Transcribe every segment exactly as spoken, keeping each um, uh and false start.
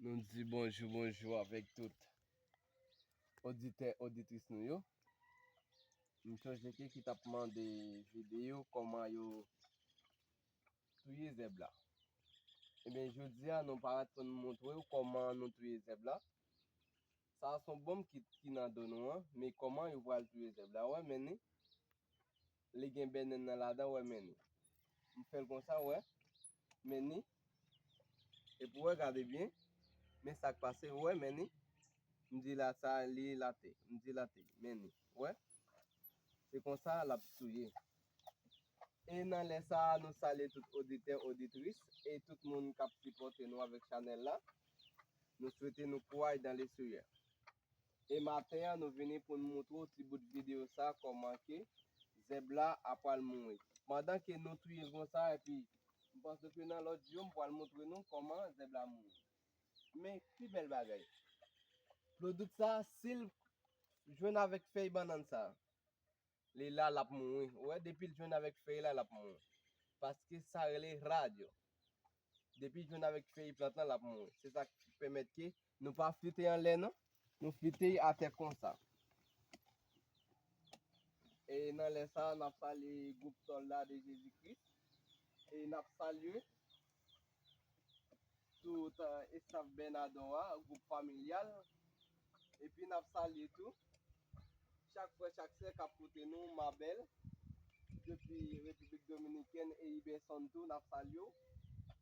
Nou di bonjou, bonjou avèk tout oditè, oditris nou yo. M sonje ke ki t ap mande videyo kòman yo touye zèb la. Ebyen, jodi a, nou parèt pou n montre w kòman nou touye zèb la. Sa a se yon bonm ki, ki nan do nou an, men kòman yo pral touye zèb la? Wè, men ni, li gen bènèn nan ladan, wè, men ni. M fè l konsa, wè, men ni. Epi wè, gade byen, men sa k pase, wè, men ni. M di la sa, li late, m di late, men ni, wè. Se konsa l ap touye. E nan lè sa a, nou salye tout oditè, oditris e tout moun k ap sipòte nou avèk chanèl la. Nou swete nou kouraj dans le Seigneur. E maten an, nou vini pou n montre w ti bout videyo sa, kòman ke zèb la ap pral mouri. Pandan ke nou touye l konsa, epi m panse ke nan lòt jou, m pral montre nou kòman zèb la mouri. Men, pi bèl bagay. Plodout sa, si l jwenn avèk fèy bannann sa, li la, l ap mouri. Ou wè, depi l jwenn avèk fèy la, l ap mouri. Paske sa rele radyo. Depi l jwenn avèk fèy plant lan, l ap mouri. Se sa k pèmèt ke nou pa flite anlè, non. Nou flite atè konsa. E nan lè sa a, n ap salye gwoup Sòlda de Jezi Kris. E n ap salye tout, eh, estaf Bènado a, gwoup familyal. Epi n ap salye tou chak frè, chak sè k ap koute nou, Mabèl, depi Repiblik Dominikèn e Iberson tou, n ap salye w.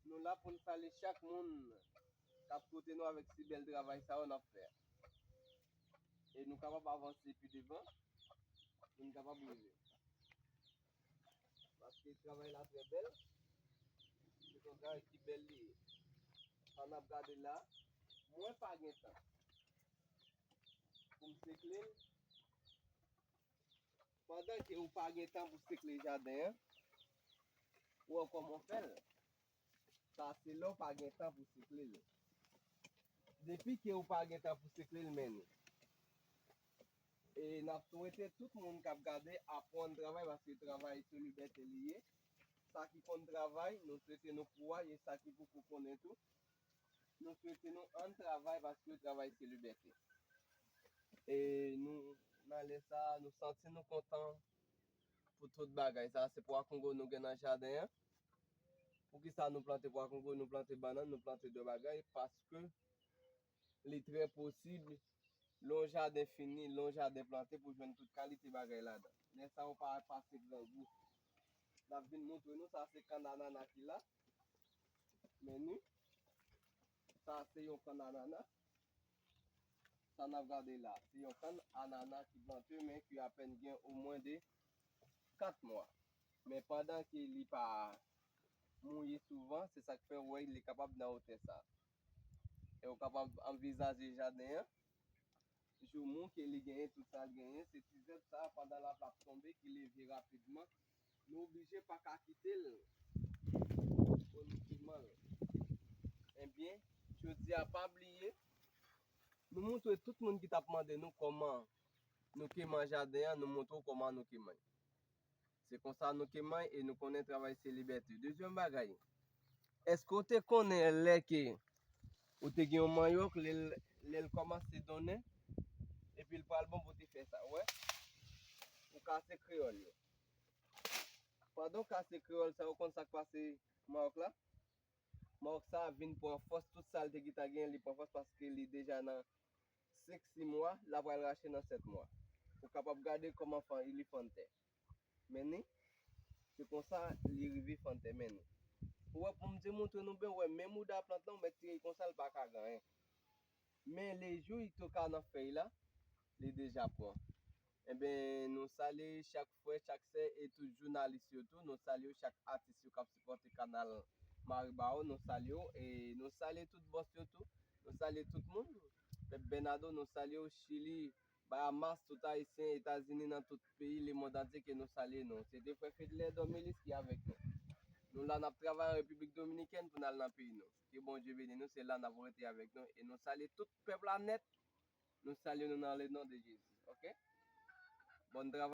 Nou la pou n salye chak moun k ap koute nou avèk si bèl travay sa yo n ap fè a. E nou kapab avanse pi devan, pou n kapab rive. Paske travay la trè bèl. Se yon travay ki bèl li ye. Sa n ap gade la, mwen pa gen tan pou m sekle l. Pandan ke ou pa gen tan pou sekle jaden an, ou wè kòman w fè l. Sa se lè w pa gen tan pou sekle l. Depi ke ou pa gen tan pou sekle l, men ni. E n ap swete tout moun k ap gade aprann travay, paske travay se libète li ye. Sa ki konn travay, nou swete nou kouraj, e sa ki poko konnen tou, nou swete nou ann travay, paske travay se libète. E nou, nan lè sa a, nou santi nou kontan pou tout bagay. Sa se pwa kongo nou gen nan jaden an. Poukisa nou plante pwa kongo, nou plante bannann, nou plante dòt bagay? Paske li trè posib, lè yon jaden fini, lè yon jaden plante, pou jwenn tout kalite bagay ladan. Lè sa a, ou pa pase grangou. N ap vin montre nou, sa se kann anana ki la. Men ni, sa se yon kann anana. Sa n ap gade la, se yon kann anana ki plante, men ki apèn gen omwen de kat mwa. Men pandan ke li pa mouye souvan, se sa k fè w wè li kapab nan wotè sa. E ou kapab anvizaje jaden an. Joumou ke li genyen, tout sa l genyen, se ti zèb sa, pandan lapli ap tonbe, ki leve rapidman. Nou oblije pa ka kite l pou n simen l. Ebyen, jodi a, pa bliye, nou montre tout moun ki t ap mande nou kòman nou kenbe jaden an, nou montre w kòman nou kenbe. Se konsa nou kenbe e nou konnen travay se libète. Dezyèm bagay, èske w te konnen lè ke ou te gen yon manyòk, lè l, lè l kòmanse donnen, epi l pral bon pou w te fè sa, wè? Ou kase kreyòl yo. Pandan w kase kreyòl sa, ou konn sa k pase manyòk la? Manyòk sa vin pran fòs, tout sa l te gentan genyen, li pran fòs paske li deja nan senk, sis mwa, l ap pral rache nan sèt mwa. Ou kapab gade kòman fann, li fann tè. Men ni, se konsa li rive fann tè, men ni. Ou wè, pou m te montre nou byen, ou wè, men mouda plant lan, ou mèt tire konsa, l pa ka gen anyen. Men lejou li tou ka nan fèy la, li deja pran. Ebyen, nou salye chak frè, chak sè e tout jounalis yo tou. Nou salye chak atis yo k ap sipòte kanal Maribawou. Nou salye w e nou salye tout bòs yo tou. Nou salye tout moun. Pèp Bènado, nou salye w. Chili, Bahamas, tout Ayisyen, Etazini, nan tout peyi, lemonn antye ke nou salye nou. Se te frè Fedler Domilis ki avèk nou. Nou la, n ap travay an Repiblik Dominikèn pou n al nan peyi nou. Ke Bondye beni nou, se la n ap rete avèk nou. E nou salye tout pèp la nèt. Nou salye nou nan le non de Jezi. Oke? Bòn travay.